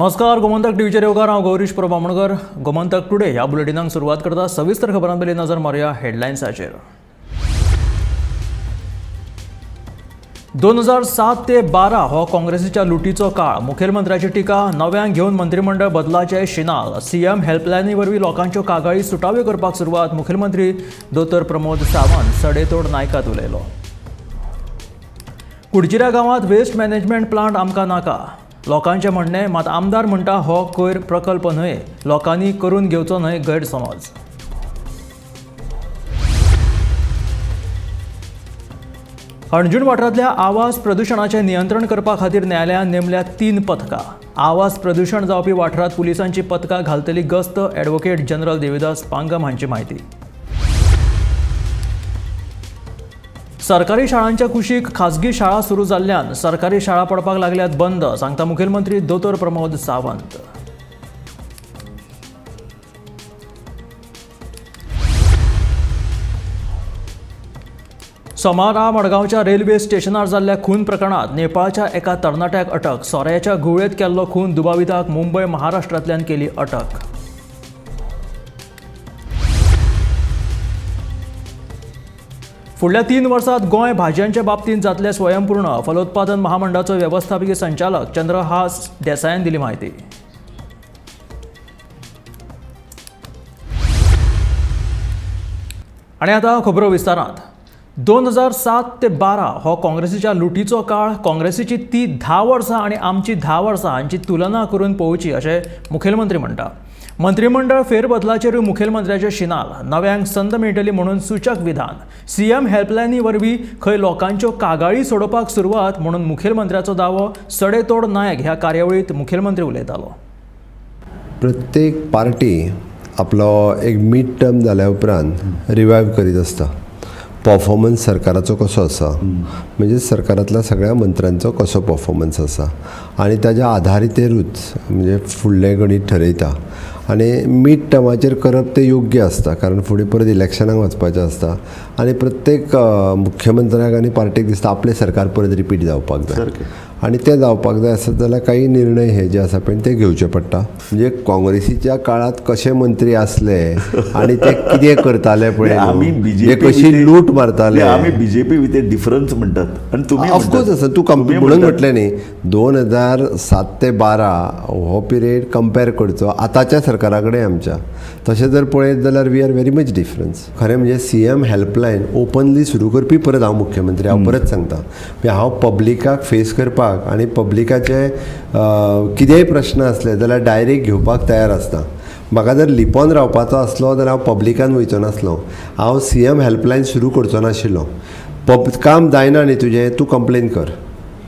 नमस्कार, गोमंतक टीव्हीचेर येवकार. हांव गौरीश प्रभू आमोणकर. गोमंतक टुडे ह्या बुलेटिनाक सुरवात करता. सविस्तर खबरां पयलीं नजर मारुया हेडलायन्साचेर. 2007 ते 12 हो काँग्रेसीच्या लुटीचो काळ. मुखेलमंत्र्याची टिका. नव्यांक घेवन मंत्रिमंडळ बदलाचे शिनाल. सीएम हेल्पलायनी वरवीं लोकांच्यो कागाळी सुटाव्यो करपाक सुरवात. मुखेलमंत्री दोतोर प्रमोद सावंत सडेतोड नायकात उलयलो. कुडचिऱ्या गांवांत वेस्ट मॅनेजमेंट प्लांट आमकां नाका, लोकांचें म्हणणें. मात आमदार म्हणटा हो कोयर प्रकल्प न्हय, लोकांनी करून घेवचो न्हय गैरसमज. हणजूण वाठारांतल्या आवाज प्रदुशणाचें नियंत्रण करपा खातीर न्यायालयान नेमल्या 3 पथकां. आवाज प्रदुशण जावपी वाठारांत पुलिसांची पथकां घालतली गस्त. ॲडव्होकेट जनरल देविदास पांगम हांची म्हायती. सरकारी शाळांच्या कुशीक खाजगी शाळा सुरू जाल्ल्यान सरकारी शाळा पडपाक लागल्यात बंद, सांगता मुखेलमंत्री दोतोर प्रमोद सावंत. सोमारा मडगांवच्या रेल्वे स्टेशनार जाल्ल्या खून प्रकरणात नेपाळच्या एका तरणाट्याक अटक. सोऱ्याच्या घुंवळेंत केल्लो खून दुबाविताक मुंबय महाराष्ट्रांतल्यान केली अटक. फुडल्या 3 वर्सांत गोंय भाजयांच्या बाबतींत जातलें स्वयंपूर्ण. फलोत्पादन महामंडळाचो वेवस्थापकीय संचालक चंद्रहास देसायान दिली म्हायती. आनी आतां खबरो विस्तारांत. 2007 ते 12 हो काँग्रेसीच्या लुटीचो काळ. काँग्रेसीची ती 10 वर्सां आनी आमची 10 वर्सां हांची तुलना करून पळोवची अशें मुखेलमंत्री म्हणटा. मंत्रिमंडळ फेरबदलाचेरूय मुखेलमंत्र्याचे शिनाल. नव्यांक संद मेळटली म्हणून सूचक विधान. सीएम हेल्पलायनी वरवीं खंय लोकांच्यो कागाळी सोडोवपाक सुरवात म्हणून मुखेलमंत्र्याचो दावो. सडेतोड नायक ह्या कार्यावळींत मुखेलमंत्री उलयतालो. प्रत्येक पार्टी आपलो एक मिड टर्म जाल्या उपरांत रिवायव करीत आसता. परफॉर्मन्स सरकाराचो कसो आसा, म्हणजे सरकारांतल्या सगळ्या मंत्र्यांचो कसो परफॉर्मन्स आसा आनी ताज्या आधारितेरूच म्हणजे फुडलें गणीत ठरयता. आनी मिड टर्माचेर करप तें योग्य आसता, कारण फुडें परत इलेक्शनाक वचपाचें आसता आनी प्रत्येक मुख्यमंत्र्याक आनी पार्टीक दिसता आपलें सरकार परत रिपीट जावपाक जाय आनी तें जावपाक जाय आसत जाल्यार काही निर्णय हे जे आसा पळय ते घेवचे पडटा. म्हणजे काँग्रेसीच्या काळांत कशे मंत्री आसले आनी ते कितें करताले पळय, आमी कशी लूट मारताले. आमी बीजेपी विथ डिफरन्स म्हणटात आनी तुमी ऑफकोर्स आसा. तूं म्हणून म्हटलें न्ही 2007 ते 12 हो पिरियड कंपेर करचो आतांच्या सरकारा कडेन आमच्या. तशें जर पळयत जाल्यार we are very much difference. खरें म्हणजे सीएम हेल्पलायन ओपनली सुरू करपी परत हांव मुख्यमंत्री. हांव परत सांगता, हांव पब्लिकाक फेस करपाक आनी पब्लिकाचे कितेंय प्रश्न आसले जाल्यार डायरेक्ट घेवपाक तयार आसता. म्हाका जर लिपोन रावपाचो आसलो जाल्यार हांव पब्लिकान वयचो नासलो, हांव सीएम हेल्पलायन सुरू करचो नाशिल्लो. काम जायना न्ही तुजें, तूं कंप्लेन कर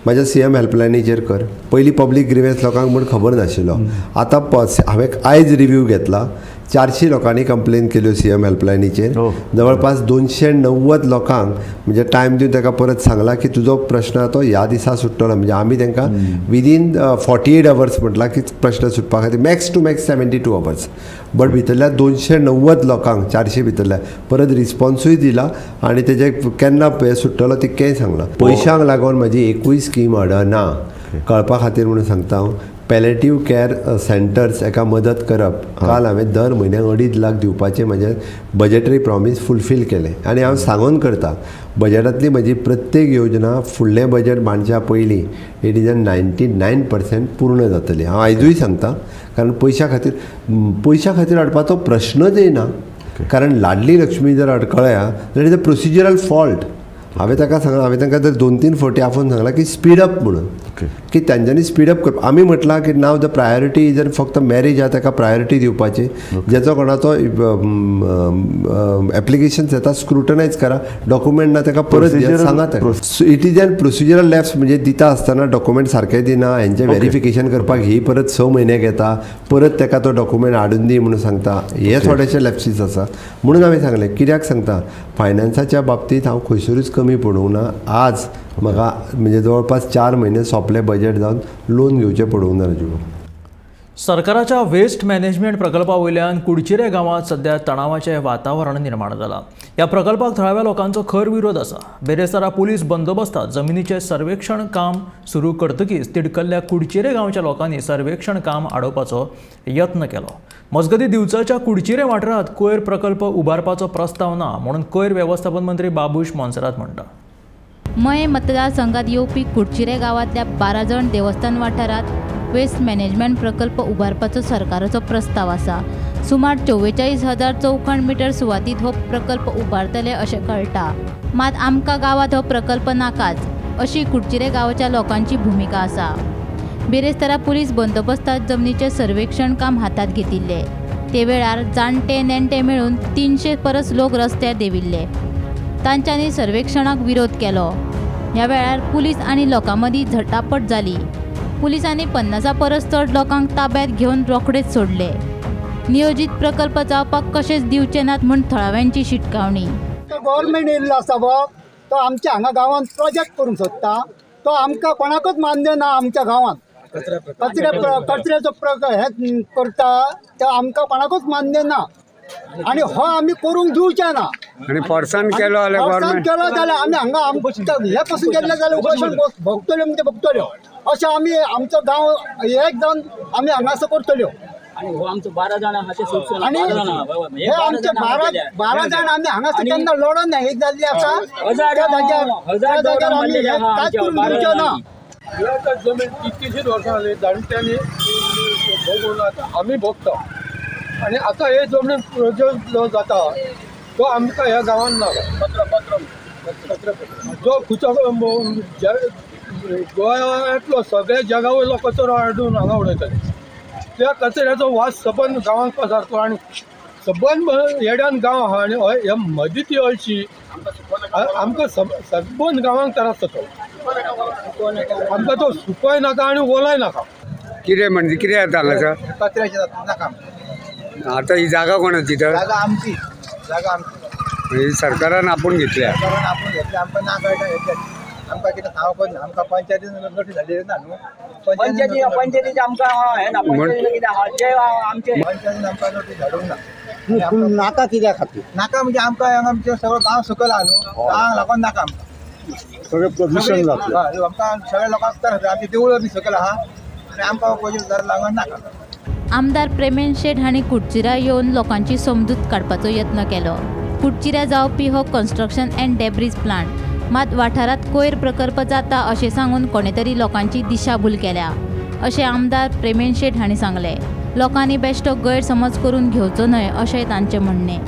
म्हाज्या सीएम हेल्पलायनीचेर कर. पयलीं पब्लीक ग्रिवेन्स लोकांक म्हूण खबर नाशिल्लो. आतां हांवें आयज रिव्यू घेतला, 400 लोकांनी कंप्लेन केल्यो सीएम हेल्पलायनीचेर. जवळपास 290 लोकांक म्हणजे टायम दिवन ताका परत सांगला की तुजो प्रश्न तो ह्या दिसा सुट्टलो. म्हणजे आमी तांकां विदीन 48 अवर्स म्हटलां की प्रश्न सुटपा खातीर max to max 72 hours. But भितरल्या 290 लोकांक 400 भितरल्या परत रिस्पॉन्सूय दिला आनी तेजे केन्ना हें सुट्टलो तितकेंय सांगलां. पयशांक लागून म्हजी एकूय स्कीम अडना कळपा खातीर म्हणून सांगता हांव. पॅलेटीव कॅर सेंटर्स एका मदत करप, काल हांवें दर म्हयन्याक 2.5 लाख दिवपाचें म्हजें बजेटरी प्रॉमीस फुलफील केलें. आनी हांव सांगून करता बजेटांतली म्हजी प्रत्येक योजना फुडलें बजेट मांडच्या पयलीं it is a 99% पूर्ण जातली. हांव आयजूय सांगता, कारण पयशां खातीर अडपाचो प्रश्नच येना. कारण लाडली लक्ष्मी जर अडकळ्या जाल्यार is a procedural fault. हांवें ताका सांगलां, हांवें तांकां जर 2-3 फावटी आफोवन सांगलां की स्पीड अप म्हणून, की तांच्यांनी स्पीड अप करप. आमी म्हटलां की नाव the priority जर फक्त मॅरेज आहा ताका प्रायोरिटी दिवपाची, जेचो कोणाचो एप्लिकेशन येता स्क्रुटनायज करा, डॉक्युमेंट ना ताका परत सांगा ताका. It is an procedural lapse, म्हणजे दिता आसतना डॉक्युमेंट सारकें दिना, हेंचें वेरिफिकेशन करपाक ही परत 6 म्हयने घेता, परत ताका तो डॉक्युमेंट हाडून दी म्हणून सांगता. हे थोडेशे लॅप्सीस आसा म्हणून हांवें सांगलें. कित्याक सांगता, फायनान्साच्या बाबतींत हांव खंयसरूच कमी पडूंक ना. आज म्हाका म्हणजे जवळपास 4 म्हयने सोंपले बजेट जावन लोन घेवचें पडूंक ना. राजू, सरकाराच्या वेस्ट मॅनेजमेंट प्रकल्पा वयल्यान कुडचिरे गांवांत सध्या तणावाचें वातावरण निर्माण जालां. ह्या प्रकल्पाक थळाव्या लोकांचो खर विरोध आसा. बेरेस्तारा पुलीस बंदोबस्तात जमिनीचें सर्वेक्षण काम सुरू करतकीच तिडकल्ल्या कुडचिरे गांवच्या लोकांनी सर्वेक्षण काम आडोवपाचो यत्न केलो. मजगतीं दिवचलच्या कुडचिरे वाठारांत कोयर प्रकल्प उबारपाचो प्रस्ताव ना म्हणून कोयर वेवस्थापन मंत्री बाबूश मोन्सेरात म्हणटा. मये मतदारसंघात येवपी कुडचिरे गांवांतल्या 12 देवस्थान वाठारांत वेस्ट मॅनेजमेंट प्रकल्प उबारपाचो सरकाराचो प्रस्ताव आसा. सुमार 44,000 चौखण मिटर सुवातीत हो प्रकल्प उबारतले अशें कळटा. मात आमकां गांवांत हो प्रकल्प नाकाच अशी कुडचिरे गांवाच्या लोकांची भुमिका आसा. बिरेस्तारा पुलीस बंदोबस्तात जमनीचें सर्वेक्षण काम हातांत घेतिल्लें. ते वेळार जाणटे नेणटे मेळून 300 परस लोक रस्त्यार देंविल्ले. तांच्यांनी सर्वेक्षणाक विरोध केलो. ह्या वेळार पुलीस आनी लोकां मदीं झटापट जाली. पुलिसांनी 50 परस चड लोकांक ताब्यांत घेवन रोखडेच सोडले. नियोजीत प्रकल्प जावपाक कशेंच दिवचे नात म्हूण थळाव्यांची शिटकावणी. गव्हर्मेंट येयल्लो आसा बघ, तो आमच्या हांगा गांवांत प्रोजेक्ट करूंक सोदता, तो आमकां कोणाकूच मान्य ना. आमच्या गांवांत कचऱ्याचो हे करता तो आमकां कोणाकूच मान्य ना आनी हो आमी करूंक दिवचे ना. आनी फोर्सान केलो जाल्यार आमी हांगा हे पसून केल्ले जाल्यार उपोशण भोगतल्यो म्हणजे भोगतल्यो. अशें आमी आमचो गांव एक जावन आमी हांगासर करतल्यो. आणि हो आमचो 12 जाण आहा ते सोडचो आणि हे आमचे 12 जाण आमी हांगासर केन्ना लढोन हे जाल्ले आसा. त्या जाग्यार आमी हे कांयच करूंक दिवचे ना. जमीन कितकीशीच वर्सां जाली जाणट्यांनी भोगून आतां आमी भोगता आनी आतां हे जमनीन प्रोजेक्ट जो जाता तो आमकां ह्या गांवांत नाका. जो खंयचो गोंयांतलो सगळ्या जगा वयलो कचरो हाडून हांगा उडयताले. त्या कचऱ्याचो वास सबंद गांवांत पसारतो आनी सबंद येड्यान गांव आहा आनी हे मदीं ती अळशी आमकां सबंद गांवांक त्रास जाता. आमकां तो सुकोय नाका आनी ओलाय नाका. कितें म्हणजे कितें जाता हांगासर? कचऱ्याचें जाता नाका. आतां ही जागा कोणाची तर? जागा आमची, जागा आमची. म्हणजे सरकारान आपूण घेतल्या. सरकारान आपूण घेतल्या, आमकां ना कळटा हेच्यात. आमकां कितें सांगप ना, आमकां पंचायतीन नोटीस धाडलेली ना न्हू. पंचायतीचे आमकां हें ना, पंचायतीन कितें आहा जे आमचे पंचायतीन आमकां नोटीस धाडूंक ना. नाका कित्या खातीर नाका म्हणजे आमकां हांगा आमचें सगळो गांव सकयल आहा न्हू, गांवांक लागून नाका आमकां. सगळें प्रदूशण जातलें. आमकां सगळ्या लोकांक त्रास जाता. आमचीं देवळां बी सकयल आहा आनी आमकां प्रोजेक्ट लागून नाका. आमदार प्रेमेन शेट हांणी कुडचिऱ्या येवन लोकांची समजूत काडपाचो यत्न केलो. कुडचिऱ्या जावपी हो कन्स्ट्रक्शन अँड डेब्रीज प्लांट मात वाठारांत कोयर प्रकल्प जाता अशें सांगून कोणेतरी लोकांची दिशाभूल केल्या अशें आमदार प्रेमेन शेट हांणी सांगलें. लोकांनी बेश्टो गैरसमज करून घेवचो न्हय अशें तांचें म्हणणें.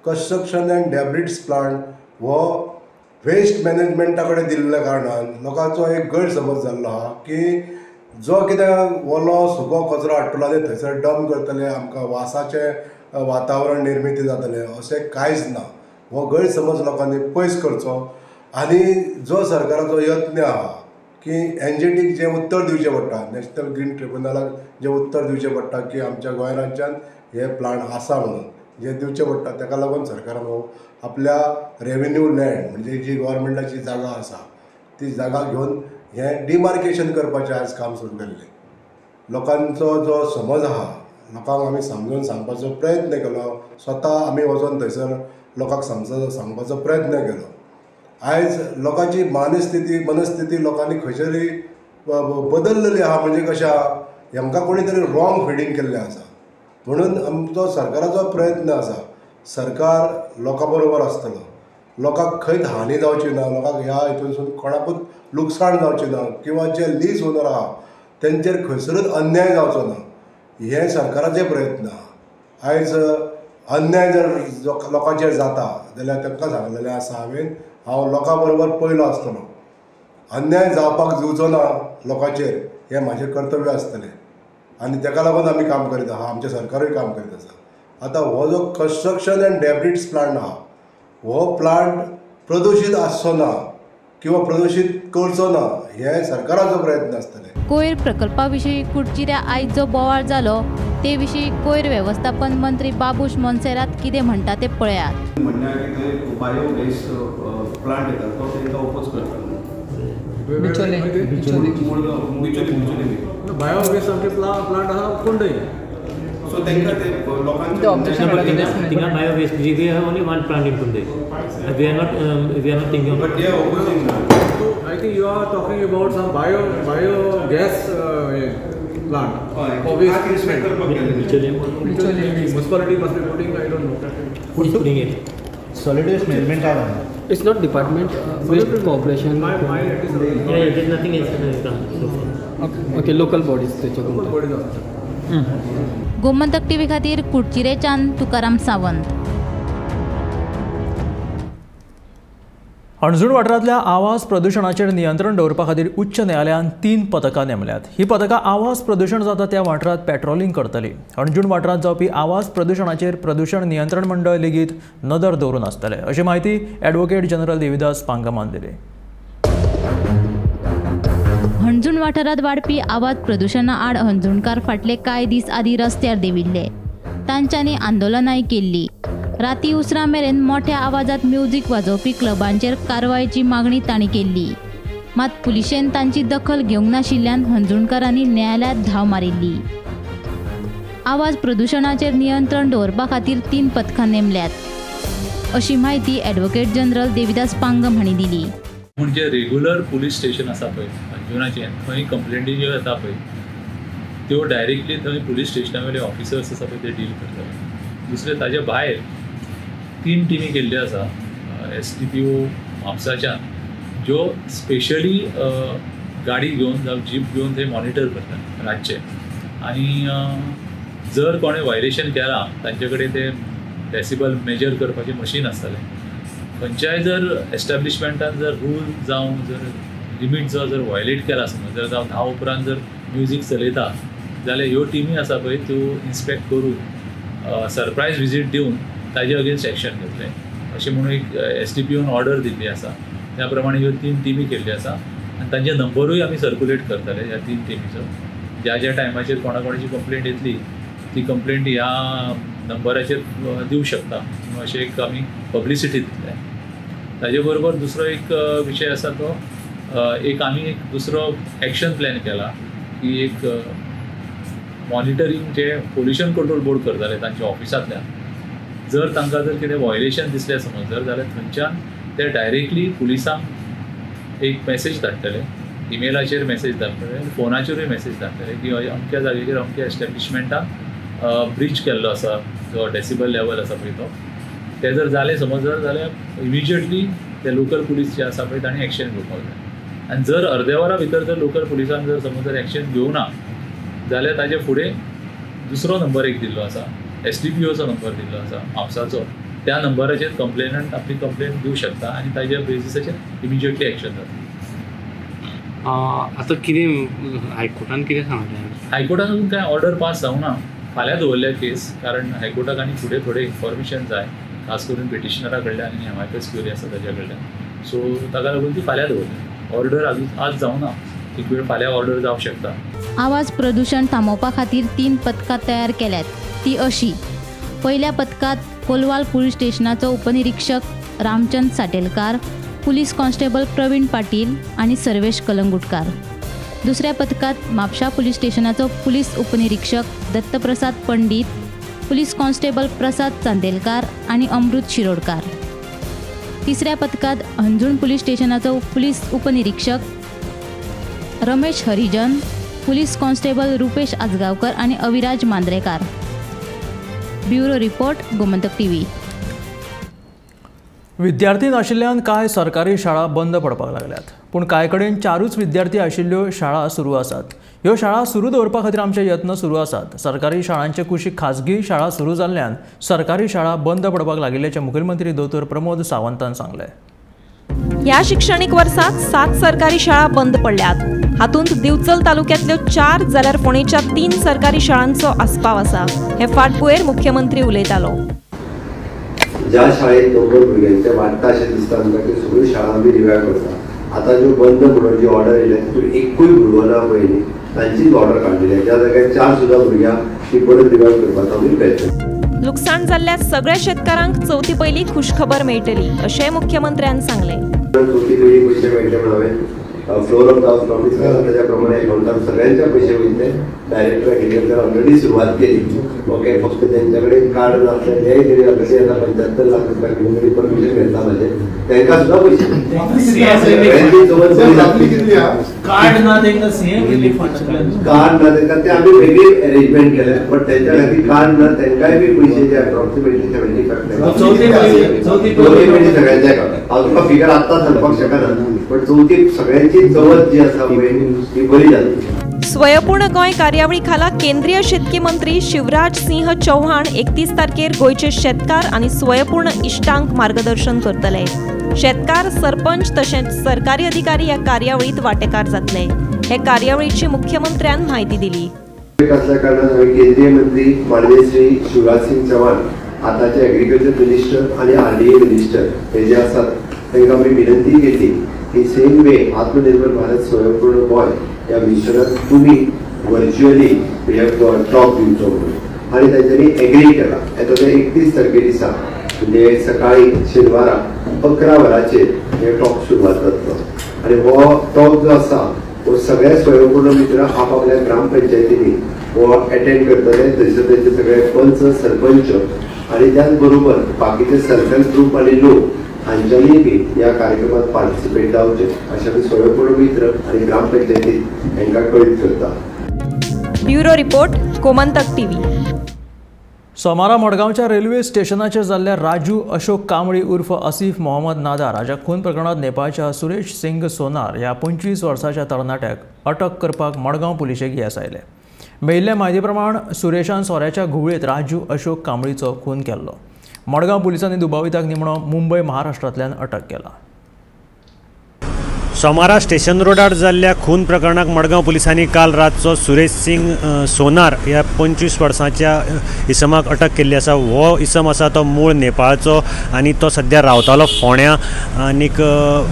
कन्स्ट्रक्शन अँड डेब्रिज प्लांट हो वेस्ट मॅनेजमेंटा कडेन दिल्ल्या कारणान लोकांचो एक गैरसमज जाल्लो आहा की जो कितें ओलो सुको कचरो हाडटलो आनी थंयसर डंप करतले, आमकां वासाचें वातावरण निर्मिती जातलें अशें कांयच ना. हो गैरसमज लोकांनी पयस करचो आनी जो सरकाराचो यत्न आहा की एनजीटीक जें उत्तर दिवचें पडटा, नॅशनल ग्रीन ट्रिब्युनलाक जें उत्तर दिवचें पडटा की आमच्या गोंय राज्यांत हे प्लांट आसा म्हणून जें दिवचें पडटा, ताका लागून सरकारान हो आपल्या रेवेन्यू लँड म्हणजे जी गव्हर्मेंटाची जागा आसा ती जागा घेवन हें डिमार्केशन करपाचें आयज काम सुरू केल्लें. लोकांचो जो समज आहा लोकांक आमी समजून सांगपाचो प्रयत्न केलो, स्वता आमी वचोन थंयसर लोकांक सांगपाचो प्रयत्न केलो. आयज लोकांची मनस्थिती लोकांनी खंयसरी बदललेली आहा. म्हणजे कशें आहा, हेंकां कोणी तरी रॉंग फिडींग केल्लें आसा. म्हणून आमचो सरकाराचो प्रयत्न आसा, सरकार लोकां बरोबर आसतलो, लोकांक खंयच हानी जावची ना, लोकांक ह्या हितूनसून कोणाकूच लुकसाण जावचें ना किंवा जे लीज ओनर आहा तेंचेर खंयसरूच अन्याय जावचो ना, हे सरकाराचे प्रयत्न आहा. आयज अन्याय जर लोकांचेर जाता जाल्यार तांकां सांगलेलें आसा हांवें, हांव लोकां बरोबर पयलो आसतलो, अन्याय जावपाक दिवचो ना लोकांचेर, हें म्हाजें कर्तव्य आसतलें आनी ताका लागून आमी काम करीत आहा, आमचें सरकारूय काम करीत आसा. आतां हो जो कन्स्ट्रक्शन अँड डेब्रिज प्लांट आहा हो प्लांट प्रदुशीत आसचो ना किंवा प्रदूषित करचो ना हे सरकाराचो प्रयत्न आसतले. कोयर प्रकल्पा विशीं कुडचिऱ्या आयज जो बोवाळ जालो ते विशीं कोयर व्यवस्थापन मंत्री बाबूश मोन्सेरात कितें म्हणटा ते पळयात. म्हणणें की थंय बायो वेस्ट प्लांट येता तो तांकां ओपोज करता. बायो वेस्ट आमचे प्लांट आसा कुंडय. सो तांकां ते लोकांचे थिंगा bio waste we have only one plant in Kundai. We are not thinking but they are opposing. I think you are talking about some biogas plant. Municipality must be putting, I don't know. Who is putting it? Solid waste management. It's not department, waste corporation. Yeah, there's nothing else come so far. Okay, local bodies. Local bodies. Gomantak TV खातीर कुडचिरेच्यान तुकाराम सावंत. हणजूण वाठारांतल्या आवाज प्रदुशणाचेर नियंत्रण दवरपा खातीर उच्च न्यायालयान 3 पथकां नेमल्यात. ही पथकां आवाज प्रदुशण जाता त्या वाठारांत पेट्रोलिंग करतली. हणजूण वाठारांत जावपी आवाज प्रदुशणाचेर प्रदुशण नियंत्रण मंडळ लेगीत नदर दवरून आसतले अशी म्हायती ॲडव्होकेट जनरल देविदास पांगमान दिली. हणजूण वाठारांत वाडपी आवाज प्रदुशणा आड हणजूणकार फाटले कांय दीस आदीं रस्त्यार देंविल्ले. तांच्यांनी आंदोलनांय केल्ली. राती उसरां मेरेन मोठ्या आवाजात म्युझिक वाजोवपी क्लबांचेर कारवायेची मागणी तांणी केल्ली. मात पुलिशेन तांची दखल घेवंक नाशिल्ल्यान हणजूणकारांनी न्यायालयांत धांव मारिल्ली. आवाज प्रदुशणाचेर नियंत्रण दवरपा खातीर 3 पथकां नेमल्यात अशी म्हायती ॲडव्होकेट जनरल देविदास पांगम हांणी दिली. पूण जे रेगुलर पुलीस स्टेशन आसा पळय हणजुणाचें थंय कंप्लेंटी ज्यो येता पळय त्यो डायरेक्टली थंय पुलीस स्टेशना वयले ऑफिसर्स आसा पळय ते डील करतले. दुसरें ताजे भायर 3 टिमी केल्ल्यो आसा एस डी पी ओ म्हापसाच्यान ज्यो स्पेशली गाडी घेवन जावं जीप घेवन थंय मॉनिटर करतात रातचे आनी जर कोणें व्हायलेशन केलां तांचे कडेन ते डेसिबल मेजर करपाचें मशीन आसतलें. खंयच्याय जर एस्टेब्लिशमेंटान जर रूल जावं जर लिमीट जो जर व्हायलेट केला समज जर जावं 10 उपरांत जर म्युजीक चलयता जाल्यार ह्यो टिमी आसा पळय त्यो इन्स्पेक्ट करून सरप्रायज विजीट दिवन ताजे अगेन्स्ट एक्शन घेतले अशें म्हणून एक S D P one order दिल्ली आसा. त्या प्रमाणे ह्यो 3 टिमी केल्ल्यो आसा आनी तांचे नंबरूय आमी सर्कुलेट करतले ह्या 3 टिमीचो. ज्या ज्या टायमाचेर कोणा कोणाची कंप्लेंट येतली ती कंप्लेंट ह्या नंबराचेर दिवं शकता म्हणून अशें एक आमी पब्लिसिटी दितले. ताजे बरोबर दुसरो एक विशय आसा तो एक आमी एक दुसरो एक्शन प्लॅन केला की एक मॉनिटरींग जे पोल्युशन कंट्रोल बोर्ड करताले तांच्या ऑफिसांतल्यान जर तांकां जर कितें व्हायलेशन दिसलें समज जर जाल्यार थंयच्यान ते डायरेक्टली पुलिसांक एक मॅसेज धाडटले, इमेलाचेर मॅसेज धाडटले, फोनाचेरूय मॅसेज धाडटले की अमक्या जागेचेर अमक्या एस्टेब्लिशमेंटान ब्रीच केल्लो आसा जो डेसिबल लेवल आसा पळय तो ते जर जालें समज जर जाल्यार इमिजिएटली ते लोकल पुलीस जे आसा पळय तांणी एक्शन घेवपाक जाय. आनी जर अर्द्या वरा भितर जर लोकल पुलिसान जर समज जर एक्शन घेवना जाल्यार ताजे फुडें दुसरो नंबर एक दिल्लो आसा, एस डी पी ओचो नंबर दिल्लो आसा म्हापसाचो, त्या नंबराचेर कंप्लेनंट आपली कंप्लेन दिवं शकता आनी ताज्या बेजिसाचेर इमिजिएटली एक्शन जाता. आतां कितें हायकोर्टान कितें सांगलें? हायकोर्टान अजून कांय ऑर्डर पास जावना, फाल्यां दवरल्या केस, कारण हायकोर्टाक आनी फुडें थोडें इन्फॉर्मेशन जाय खास करून पिटिशनरा कडल्यान आनी एमआयपीएस क्युरी आसा ताज्या कडल्यान, सो ताका लागून ती फाल्यां दवरल्या. ऑर्डर अजून आज जावना, एक वेळ फाल्यां ऑर्डर जावंक शकता. आवाज प्रदूषण थांबोवपा खातीर 3 पथकां तयार केल्यात ती अशी. पयल्या पथकांत कोलवाल पुलीस स्टेशनाचो उपनिरीक्षक रामचंद साटेलकार, पुलीस कॉन्स्टेबल प्रवीण पाटील आनी सर्वेश कलंगुटकार. दुसऱ्या पथकांत म्हापशा पुलीस स्टेशनाचो पुलीस उपनिरीक्षक दत्तप्रसाद पंडीत, पुलीस कॉन्स्टेबल प्रसाद चांदेलकार आनी अमृत शिरोडकार. तिसऱ्या पथकांत हणजूण पुलीस स्टेशनाचो पुलीस उपनिरीक्षक रमेश हरिजन, पुलीस कॉन्स्टेबल रुपेश आजगांवकर आनी Aviraj Mandrekar. Bureau report, Gomantak TV. विद्यार्थी नाशिल्ल्यान कांय सरकारी शाळा बंद पडपाक लागल्यात, पूण कांय कडेन 4ूच विद्यार्थी आशिल्ल्यो शाळा सुरू आसात. ह्यो शाळा सुरू दवरपा खातीर आमचे यत्न सुरू आसात. सरकारी शाळांचे कुशीक खाजगी शाळा सुरू जाल्ल्यान सरकारी शाळा बंद पडपाक लागिल्ल्याचें मुखेलमंत्री दोतोर प्रमोद सावंतान सांगलें. ह्या शिक्षणीक वर्सात 7 सरकारी शाळा बंद पडल्यात. हातूंत दिवचल तालुक्यांतल्यो 4 जाल्यार फोंडेच्या 3 सरकारी शाळांचो आस्पाव आसा. हे फाटभुंयेर मुख्यमंत्री उलयतालो. ज्या शाळेत नंबर भुरग्यांचे वाडटा अशें दिसता आमकां, त्यो सगळ्यो शाळा आमी रिवायव करता. आतां ज्यो बंद म्हणून जी ऑर्डर येयल्या तितून एकूय भुरगो ना पळय न्ही, तांचीच ऑर्डर काडलेली. ज्या जाग्यार 4 सुद्दां भुरग्यांक ती परत रिवायव करपाचो आमी प्रयत्न. लुकसाण जाल्ल्या सगळ्या शेतकारांक चवथी पयली खुशखबर मेळटली अशें मुख्यमंत्र्यान सांगलें. चवथी पयली पयशे मेळटले म्हणून हांवें floor of the house promise केला, त्याच्या प्रमाणे अकाउंटार सगळ्यांच्या पयशे वयतले. डायरेक्टर एग्रीकल्चर ऑलरेडी सुरवात केली. ओके, फक्त तेंच्या कडेन कार्ड नासलें तेय तरी ऑलरेडी आतां 75 लाख रुपया घेवन तरी परमिशन घेतला म्हाजें, तांकां सुद्दां पयशे. कार्ड ना तांकां सीएम रिलीफ कार्ड ना तांकां ते आमी वेगळी अरेंजमेंट केल्या, बट तेंच्या खातीर कार्ड ना तांकांय बी पयशे जे अप्रॉक्सिमेटली 75 चवथी पयली सगळ्यांच्या अकाउंटार. हांव तुका फिगर आत्तां सांगपाक शकना, बट चवथी सगळ्यांची चवथ जी आसा पळय ती बरी जातली. स्वयंपूर्ण गोंय कार्यावळी खाला केंद्रीय शेतकी मंत्री शिवराज सिंह चौहान 31 तारखेर गोंयचे शेतकार आनी स्वयंपूर्ण इश्टांक मार्गदर्शन करतले. शेतकार, सरपंच तशेंच सरकारी अधिकारी ह्या कार्यावळींत वांटेकार जातले. हे कार्यावळीची मुख्यमंत्र्यान म्हायती दिली. असल्या कारणान हांवें केंद्रीय मंत्री माननीय श्री शिवराज सिंह चौहान, आतांचे एग्रीकल्चर मिनिस्टर आनी आरडीए मिनिस्टर हे जे आसात तांकां आमी विनंती केली की सेम वे आत्मनिर्भर भारत स्वयंपूर्ण गोंय ह्या मिशनाक तुमी व्हर्च्युअली हे टॉक दिवचो म्हणून, आनी तांच्यांनी एग्री केला. येता ते 31 तारखे दिसा म्हणजे सकाळी शेनवारा 11 वरांचेर हे टॉक सुरवात जातलो. आनी हो टॉक जो आसा हो सगळ्या स्वयंपूर्ण मित्र आपापल्या ग्रामपंचायतींनी हो एटेंड करतले, थंयसर तेंचे सगळे पंच, सरपंच आनी त्याच बरोबर बाकीचे सेल्फ हेल्प ग्रूप आनी लोक हांच्यांनी बी ह्या कार्यक्रमात पार्टिसिपेट जावचें अशें आमी स्वयंपूर्ण मित्र आनी ग्रामपंचायतीत हांकां कळीत करता. Bureau report, Gomantak TV. सोमारा मडगांवच्या रेल्वे स्टेशनाचेर जाल्ल्या राजू अशोक कांबळी उर्फ आसिफ मोहम्मद नादार हाच्या खून प्रकरणांत नेपाळच्या सुरेश सिंग सोनार ह्या 25 वर्साच्या तरणाट्याक अटक करपाक मडगांव पुलिशेक येस आयलें. मेळिल्ले म्हायती प्रमाण सुरेशान सोऱ्याच्या घुंवळेंत राजू अशोक कांबळीचो खून केल्लो. मडगांव पुलिसांनी दुबाविताक निमणो मुंबय महाराष्ट्रांतल्यान अटक केला. सोमारा स्टेशन रोडार जाल्ल्या खून प्रकरणाक मडगांव पुलिसांनी काल रातचो सुरेश सिंग सोनार ह्या 25 वर्सांच्या इसमाक अटक केल्ली आसा. हो इसम आसा तो मूळ नेपाळचो आनी तो सद्या रावतालो फोंड्या आनीक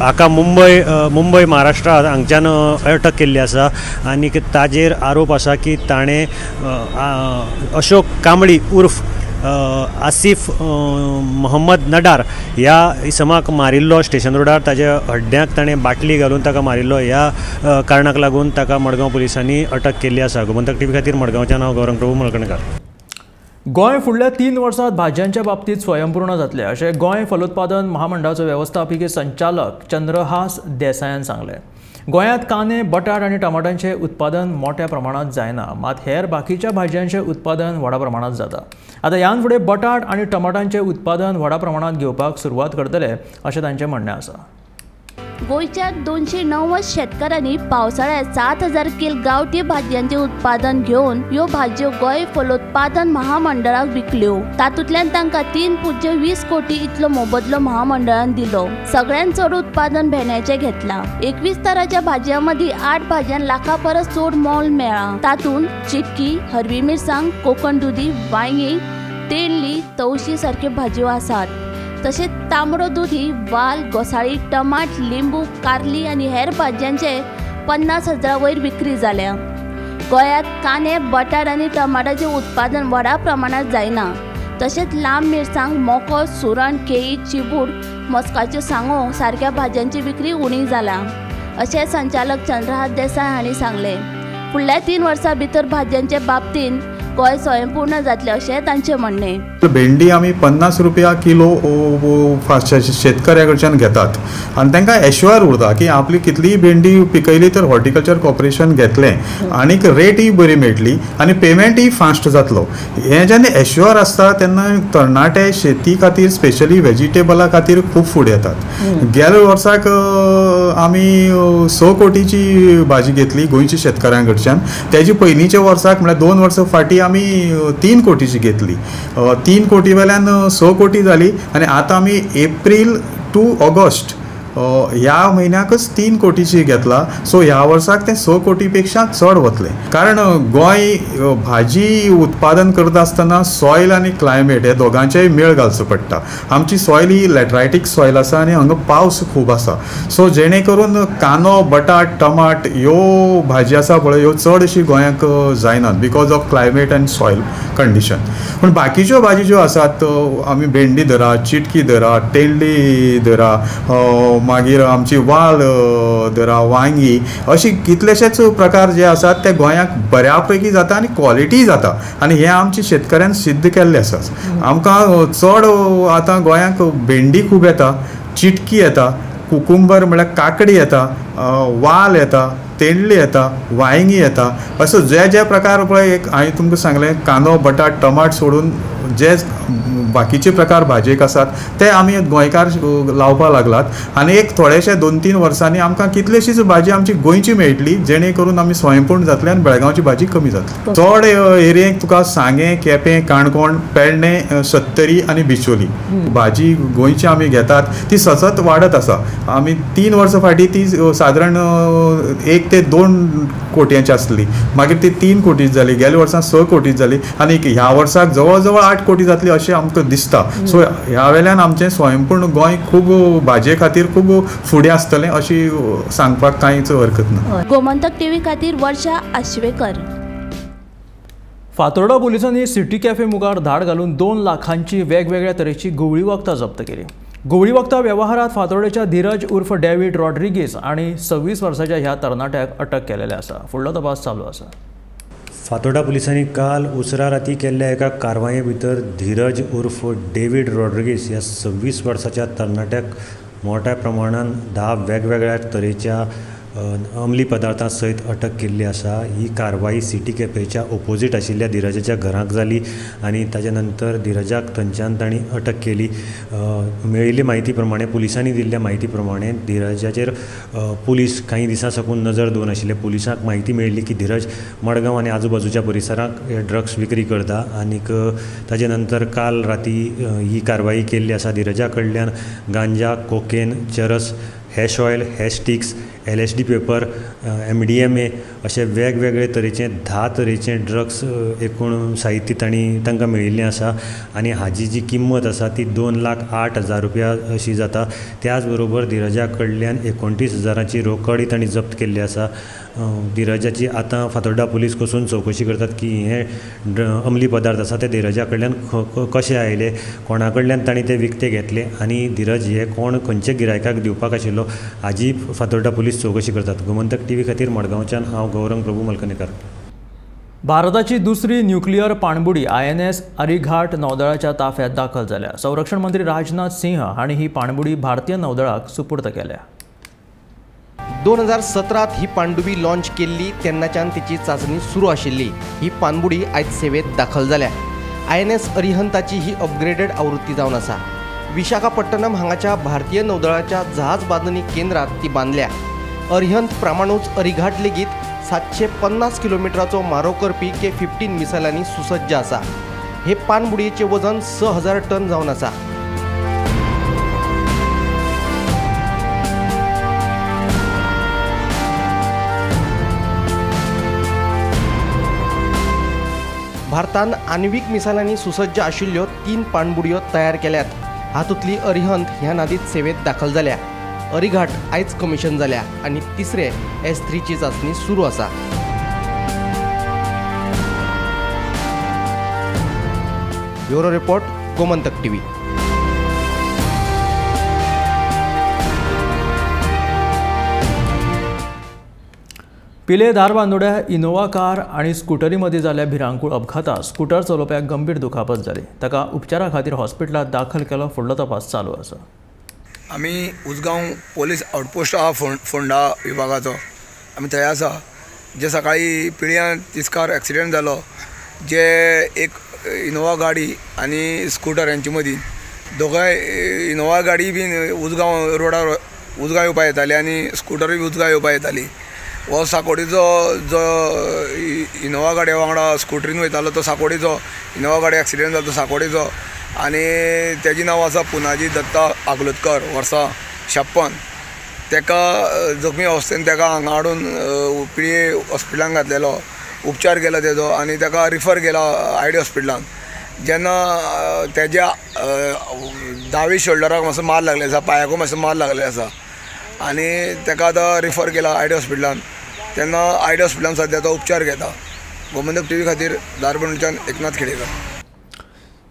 हाका मुंबय महाराष्ट्र हांगच्यान अटक केल्ली आसा आनीक ताजेर आरोप आसा की ताणें अशोक कांबळी उर्फ आसिफ मोहम्मद नडार ह्या इसमाक मारिल्लो स्टेशन रोडार. ताज्या हड्ड्याक ताणें बाटली घालून ताका मारिल्लो. ह्या कारणाक लागून ताका मडगांव पुलिसांनी अटक केल्ली आसा. गोमंतक टीव्ही खातीर मडगांवच्यान हांव गौरंग प्रभू मळकणकार. गोंय फुडल्या 3 वर्सांत भाजयांच्या बाबतींत स्वयंपूर्ण जातलें अशें गोंय फलोत्पादन महामंडळाचो वेवस्थापकीय संचालक चंद्रहास देसायान सांगलें. गोंयांत कांदे, बटाट आनी टमाटांचें उत्पादन मोठ्या प्रमाणांत जायना, मात हेर बाकीच्या भाजयांचें उत्पादन व्हडा प्रमाणांत जाता. आतां ह्यान फुडें बटाट आनी टमाटांचें उत्पादन व्हडा प्रमाणांत घेवपाक सुरवात करतले अशें तांचें म्हणणें आसा. गोंयच्या 290 शेतकारांनी पावसाळ्यात 7000 कील गांवठी भाजयांचें उत्पादन घेवन ह्यो भाजयो गोंय फलोत्पादन महामंडळाक विकल्यो. तातूंतल्यान तांकां 3.20 कोटी इतलो मोबदलो महामंडळान दिलो. सगळ्यांत चड उत्पादन भेंड्याचें घेतलां. 21 तरांच्या भाजयां मदीं 8 भाजयांक लाखा परस चड मोल मेळ्ळां. तातूंत चिटकी, हरवी मिरसांग, कोकण दुदी, वांयगीं, तेंडली, तवशी सारक्यो भाजयो आसात. तशेंच तांबडो दुदी, वाल, घोसाळी, टमाट, लिंबू, कारली आनी हेर भाजयांचे 50,000 वयर विक्री जाल्या. गोंयांत कांदे, बटाट आनी टमाटाचें उत्पादन व्हडा प्रमाणांत जायना. तशेंच लांब मिरसांग, मोको, सुरण, केळी, चिबूड, मस्काच्यो सांगो सारक्या भाजयांची विक्री उणी जाला अशें संचालक चंद्रहास देसाय हांणी सांगलें. फुडल्या 3 वर्सां भितर भाजयांचे बाबतींत गोंय स्वयंपूर्ण जातलें अशें तांचें म्हणणें. भेंडी आमी 50 रुपया किलो शेतकऱ्या कडच्यान घेतात आनी तांकां एश्युअर उरता की आपली कितलीय भेंडी पिकयली तर हॉर्टिकल्चर कॉर्पोरेशन घेतलें आनीक रेटय बरी मेळटली आनी पेमेंटय फास्ट जातलो. हें जेन्ना एश्युअर आसता तेन्ना तरणाटे शेती खातीर स्पेशली वेजिटेबला खातीर खूब फुडें येतात. गेल्या वर्साक आमी 6 कोटीची भाजी घेतली गोंयच्या शेतकऱ्यां कडच्यान. तेजे पयलींच्या वर्साक म्हळ्यार 2 वर्सां फाटीं आमी 3 कोटीची घेतली. 3 कोटी वेल्यान 6 कोटी जाली आनी आतां आमी एप्रील टू ऑगस्ट ह्या म्हयन्याकच 3 कोटीची घेतला. सो ह्या वर्साक तें 6 कोटी पेक्षा चड वतलें, कारण गोंय भाजी उत्पादन करता आसतना सॉयल आनी क्लायमेट हे दोगांचेय मेळ घालचो पडटा. आमची सॉयल ही लॅटरायटीक सॉयल आसा आनी हांगा पावस खूब आसा. सो जेणे करून कांदो, बटाट, टमाट ह्यो भाजी आसा पळय ह्यो चड अशी गोंयाक जायनात because of climate and soil condition. पूण बाकीच्यो भाजी ज्यो आसात, आमी भेंडी धरा, चिटकी धरा, तेंडली धरा, मागीर आमची वाल धरा, वांगी, अशी कितलेशेच प्रकार जे आसात ते गोंयाक बऱ्या पैकी जाता आनी क्वॉलिटी जाता आनी हें आमच्या शेतकऱ्यान सिद्ध केल्लें आसा. आमकां चड आतां गोंयाक भेंडी खूब येता, चिटकी येता, कुकुंबर म्हळ्यार काकडी येता, वाल येता, तेंडली येता, वांयगी येता. असो जे जे प्रकार पळय एक हांवें तुमकां सांगलें, कांदो, बटाट, टमाट सोडून जे बाकीचे प्रकार भाजयेक आसात ते आमी गोंयकार लावपाक लागलात आनी एक थोडेशे 2-3 वर्सांनी आमकां कितलेशीच भाजी आमची गोंयची मेळटली, जेणे करून आमी स्वयंपूर्ण जातले आनी बेळगांवची भाजी कमी जातली. चड एरियेक तुका सांगें, केपें, काणकोण, पेडणें, सत्तरी आनी बिचोली भाजी गोंयची आमी घेतात ती सतत वाडत आसा. आमी 3 वर्सां फाटीं ती सादारण 1 ते 2 कोटयांची आसली, मागीर ती 3 कोटी जाली, गेल्या वर्सां 6 कोटी जाली आनी ह्या वर्साक जवळ जवळ 8 कोटी जातली अशें आमकां दिसता. सो ह्या वेल्यान आमचें स्वयंपूर्ण गोंय खूब भाजये खातीर खूब फुडें आसतलें अशी सांगपाक कांयच हरकत ना. गोमंतक टीव्ही खातीर वर्षा आश्वेकर. फातोर्डा पोलिसांनी सिटी कॅफे मुखार धाड घालून 2 लाखांची वेगवेगळ्या तरेची घुंवळी वखदां जप्त केली. घुंवळी वखदां वेव्हारांत फातोर्डेच्या धीरज उर्फ डेव्हिड रॉड्रिगीज आनी 26 वर्साच्या ह्या तरणाट्याक अटक केलेले आसा. फुडलो तपास चालू आसा. फातोर्डा पोलिसांनी काल उसरा राती केल्ल्या एका कारवाये भितर धीरज उर्फ डेव्हिड रॉड्रिगीज ह्या 26 वर्साच्या तरणाट्याक मोठ्या प्रमाणान 10 वेगवेगळ्या तरेच्या अंमली पदार्थां सयत अटक केल्ली आसा. ही कारवाई सिटी कॅफेच्या ओपोजीट आशिल्ल्या धीरजाच्या घराक जाली आनी ताच्या नंतर धीरजाक थंयच्यान तांणी अटक केली. मेळिल्ले म्हायती प्रमाणे, पुलिसांनी दिल्ल्या म्हायती प्रमाणे धीरजाचेर पुलीस कांय दिसां साकून नजर दवरून आशिल्ले. पुलिसांक म्हायती मेळिल्ली की धीरज मडगांव आनी आजूबाजूच्या परिसराक हे ड्रग्स विक्री करता आनीक ताजे नंतर काल राती ही कारवाई केल्ली आसा. धीरजा कडल्यान गांजा, cocaine, charas, hash oil, hash sticks, LSD paper, MDMA अशे वेगवेगळे तरेचे 10 तरेचे ड्रग्स एकूण साहित्य तांणी तांकां मेळिल्लें आसा आनी हाजी जी किंमत आसा ती 2,08,000 रुपया अशी जाता. त्याच बरोबर धीरजा कडल्यान 29,000ची रोकडय तांणी जप्त केल्ली आसा. धीरजाची आतां फातोर्डा पुलीस कसून चवकशी करतात की हे अंमली पदार्थ आसा ते धीरजा कडल्यान कशे आयले, कोणा कडल्यान तांणी ते विकते घेतले आनी धीरज हे कोण खंयच्या गिरायकाक दिवपाक आशिल्लो हाजी फातोर्डा पुलीस चवकशी करतात. गोमंतक टीव्ही खातीर मडगांवच्यान हांव गौरंग प्रभू मलकनेकर. भारताची दुसरी न्यूक्लियर पाणबुडी INS Arighaat नौदळाच्या ताफ्यात दाखल जाल्या. संरक्षण मंत्री राजनाथ सिंह हांणी ही पाणबुडी भारतीय नौदळाक सुपूर्द केल्या. 2017 ही पाणडुबी लॉन्च केल्ली तेन्नाच्यान तिची चांचणी सुरू आशिल्ली. ही पाणबुडी आयज सेवेत दाखल जाल्या. INS अरिहंताची ही अपग्रेडेड आवृत्ती जावन आसा. विशाखापट्टणम हांगाच्या भारतीय नौदळाच्या जहाज बांदणी केंद्रात ती बांदल्या. अरिहंत प्रमाणूच अरिघाट लेगीत 750 किलोमिटराचो मारो करपी K-15 मिसायलांनी सुसज्ज आसा. हे पाणबुडयेचें वजन 6000 टन जावन आसा. भारतान आण्विक मिसायलांनी सुसज्ज आशिल्ल्यो 3 पाणबुडयो तयार केल्यात. हातूंतली अरिहंत ह्या नादीत सेवेत दाखल जाल्या. अरिघाट आयज कमिशन जाल्या आनी तिसरे S-3ची चांचणी सुरू आसा. Bureau report, Gomantak TV. Pilem धारबांदोड्या Innova car आनी स्कुटरी मदीं जाल्ल्या भिरांकूळ अपघातात स्कुटर चलोवप्याक गंभीर दुखापत जाली. ताका उपचारा खातीर हॉस्पिटलांत दाखल केलो. फुडलो तपास चालू आसा. आमी उजगांव पोलीस आउटपोस्ट आहा फोंडा विभागाचो, आमी थंय आसा. जे सकाळी पिळयां तिस्कार एक्सिडेंट जालो, जे एक इनोवा गाडी आनी स्कुटर हेंचे मदीं दोगांय इनोवा गाडी बीन उजगांव रोडार उजगांव येवपा येताली आनी स्कुटरूय बी उजगांव येवपा येताली. हो साकोडीचो जो इनोवा गाडये वांगडा स्कुटरीन वयतालो तो साकोडीचो, इनोवा गाडी एक्सिडेंट जालो तो साकोडीचो आनी तेजें नांव आसा पुनाजी दत्ता आगलोदकर, वर्सां 56. ताका जखमी अवस्थेन ताका हांगा हाडून पिळये हॉस्पिटलान घातलेलो, उपचार केलो तेजो आनी ताका रिफर केला आयडी हॉस्पिटलान. जेन्ना तेज्या दावी शोल्डराक मातसो मार लागले आसा, पांयाकूय मातसो मार लागले आसा आनी ताका आतां रिफर केला आयडी हॉस्पिटलान. तेन्ना आयडी हॉस्पिटलान सद्या तो उपचार घेता. गोमंतक टीव्ही खातीर धारबांदोडच्यान एकनाथ खेडेकर.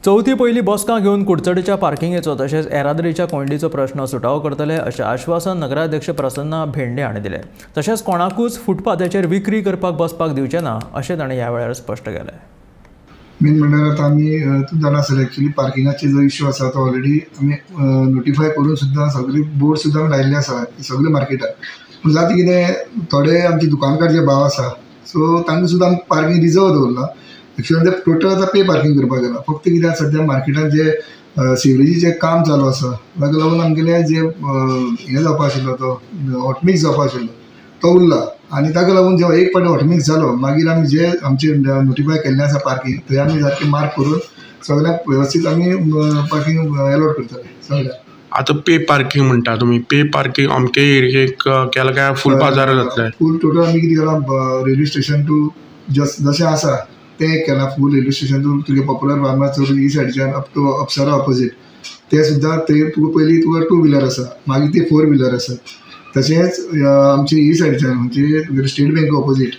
चवथी पयली बसका घेवन कुडचडेच्या पार्किंगेचो तशेंच येरादारीच्या कोंयडीचो प्रश्न सुटावो करतले अशें आश्वासन नगराध्यक्ष प्रसन्ना भेंडे हांणी दिलें. तशेंच कोणाकूच फुटपाथाचेर विक्री करपाक बसपाक दिवचे ना अशें ताणें ह्या वेळार स्पश्ट केलें. मेन म्हणल्यार आतां आमी तूं जाणा आसतलें एक्चुली पार्किंगाचे जो इश्यू आसा तो ऑलरेडी आमी नोटिफाय करून सुद्दां सगळे बोर्ड सुद्दां आमी लायिल्ले आसा सगळे मार्केटाक. पूण जाता कितें, थोडे आमचे दुकानकार जे भाव आसा सो तांकां सुद्दां आमी पार्किंग रिजर्व दवरलां. एक्चुअली ते टोटल आतां पे पार्किंग करपाक गेला. फक्त कितें सद्या मार्केटान जे सिवरेजीचें काम चालू आसा ताका लागून आमगेलें जे हें जावपा आशिल्लो तो हॉटमिक्स जावपा आशिल्लो तो उरला आनी ताका लागून जेवा एक फावटी हॉटमिक्स जालो मागीर आमी जे आमचे नोटिफाय केल्लें आसा पार्किंग थंय आमी सारकें मार्क करून सगळ्यांक वेवस्थीत आमी पार्किंग एलॉट करतले सगळ्यांक. आतां पे पार्किंग म्हणटा तुमी, पे पार्किंग अमके एरियेक केलां काय फूल बाजार जातले? फूल टोटल आमी कितें केलां, रेल्वे स्टेशन टू जशें आसा तें एक केलां. फूल रेल्वे स्टेशन टू तुगे पॉप्युलर फार्मास चड ही सायडीच्यान अप टू अप्सरा ऑपोजीट ते सुद्दां थंय तुका पयलीं तुका टू व्हिलर आसा, मागीर ती फोर व्हिलर आसा. तशेंच आमची ही सायडीच्यान म्हणजे तुगेले स्टेट बँक ऑपोजीट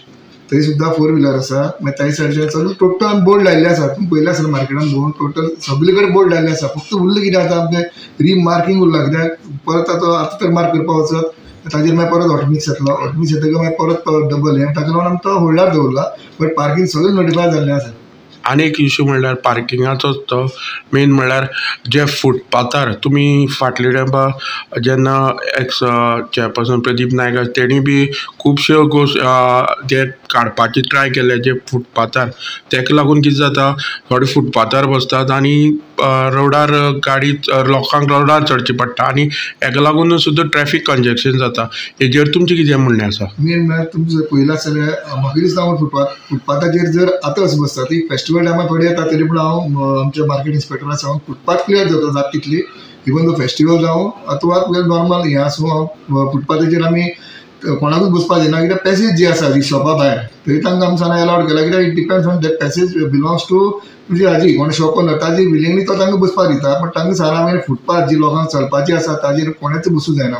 थंय सुद्दां फोर व्हिलर आसा. मागीर त्या सायडीच्यान सगळें टोटल बोर्ड लायिल्ले आसा. तुमी पयलें आसतलें मार्केटान भोंवून टोटल सगळे कडेन बोर्ड लायिल्ले आसा. फक्त उरलें कितें आतां आमचें रिमार्किंग उरलां. कित्याक परत आतां आतां तर मार्क करपा वचत ताजेर मागीर परत हॉटमिक्स जातलो, हॉटमिक्स जातकीर मागीर परत डबल हें, ताका लागून आमी तो होल्डार दवरला. बट पार्किंग सगळें नोटिफाय जाल्लें आसा. आनी एक इशू म्हणल्यार पार्किंगाचोच तो मेन म्हणल्यार जे फुटपाथार तुमी फाटल्या तेंपार जेन्ना एक्स चेअरपर्सन प्रदीप नायक तेणी बी खुबश्यो जे काडपाची ट्राय केले जे फुटपाथार, तेका लागून कितें जाता थोडे फुटपाथार बसतात आनी रोडार गाडी लोकांक रोडार चडची पडटा आनी हेका लागून सुद्दां ट्रॅफीक कंजेक्शन जाता. हेजेर तुमचें कितें म्हणणें आसा? मेन म्हणल्यार तुमी जर पळयलां जाल्यार म्हाका दिसता हांव फुटपाथाचेर जर आतां अशें बसता ती फेस्टिवल टायमार थोडी येता तरी पूण हांव आमच्या मार्केट इन्स्पेक्टरा सांगून फुटपाथ क्लियर जाता जाता तितली, इवन दो फेस्टिवल जावं अथवा नॉर्मल हें आसूं हांव फुटपाथाचेर आमी कोणाकूच बसपाक दिना. कित्याक पॅसेज जी आसा ती शॉपा भायर थंय तांकां आमी सांगला एलावड केला. कित्याक it depends on that passage belongs to तुजी हाजी कोण शॉप ओनर ताजी विलिंगली तो तांकां बसपाक दिता. पण तांकां सांगला मागीर फुटपाथ जी लोकांक चलपाची आसा ताजेर कोणेच बसूं जायना.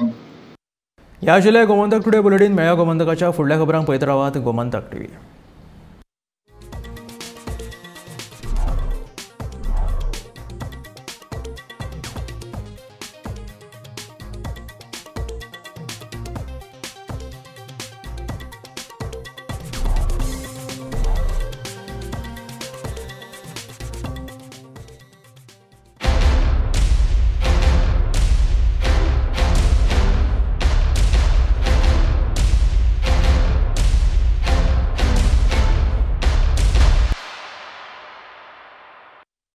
ह्या आशिल्लें गोमंतक टुडे बुलेटीन. मेळया गोमंतकाच्या फुडल्या खबरांक पळयत रावात गोमंतक टीव्ही.